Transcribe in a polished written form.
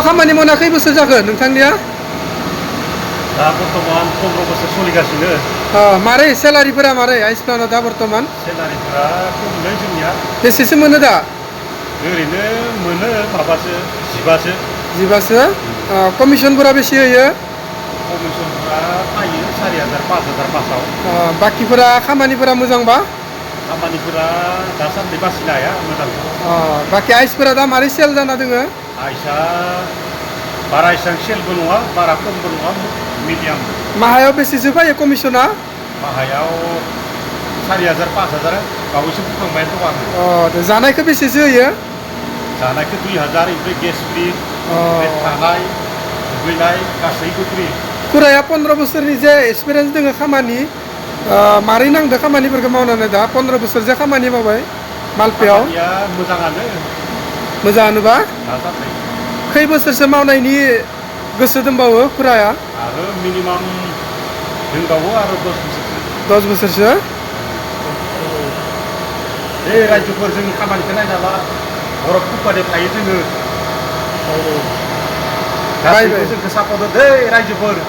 खामानि मावना खै बोसोर जाखो नोंथांनिया? दा बर्थमान 15 बोसोर सोलिगासिनो। मारै सेलारिफोरा मारै आइसफ्लानाव दा बर्थमान? सेलारिफोरा खमलै जोंनिया। बेसेसो मोनो दा? ओरैनो मोनो माबासो 15सो। 15सो? कमिसनफोरा बेसे होयो? कमिसनफोरा फायो 4000 5000 मासाव। बाखिफोरा खामानिफोरा मोजांबा? खामानिफोरा दासान्दि बासिनो हाया मोजां। बाखि आइसफोरा दा मारै सेल जाना दोङो? आइसआ बारा एसां सेलबो नङा बारा खमबो नङा मिडियाम। माहायाव बेसेसो फैयो कमिसना? माहायाव 4000 5000 बावैसो बुंखांबायानो दं आङो। जानायखौ बेसेसो होयो? जानायखौ 2000 ओमफ्राय गेस फ्रि, ओमफ्राय थानाय दुगैनाय गासैबो फ्रि। खुराया 15 बोसोरनि जे एक्सपिरियेन्स दोङो खामानि मारै नांदो खामानिफोरखौ मावनानै दा 15 बोसोर जे खामानि मावबाय मालपेआव? खामानिया मोजाङानो। मोजाङानोबा? दासान्दि। खै बोसोरसो मावनायनि गोसो दंबावो खुराया? आरो मिनिमाम दंबावो आरो 10 बोसोरसो। 10 बोसोरसो? बे रायजोफोर जोंनि खामानिखौ नायना ला बरफ कुपादे थायो जोङो। गासैबो जोंखौ सापर्ट हो दै रायजोफोर।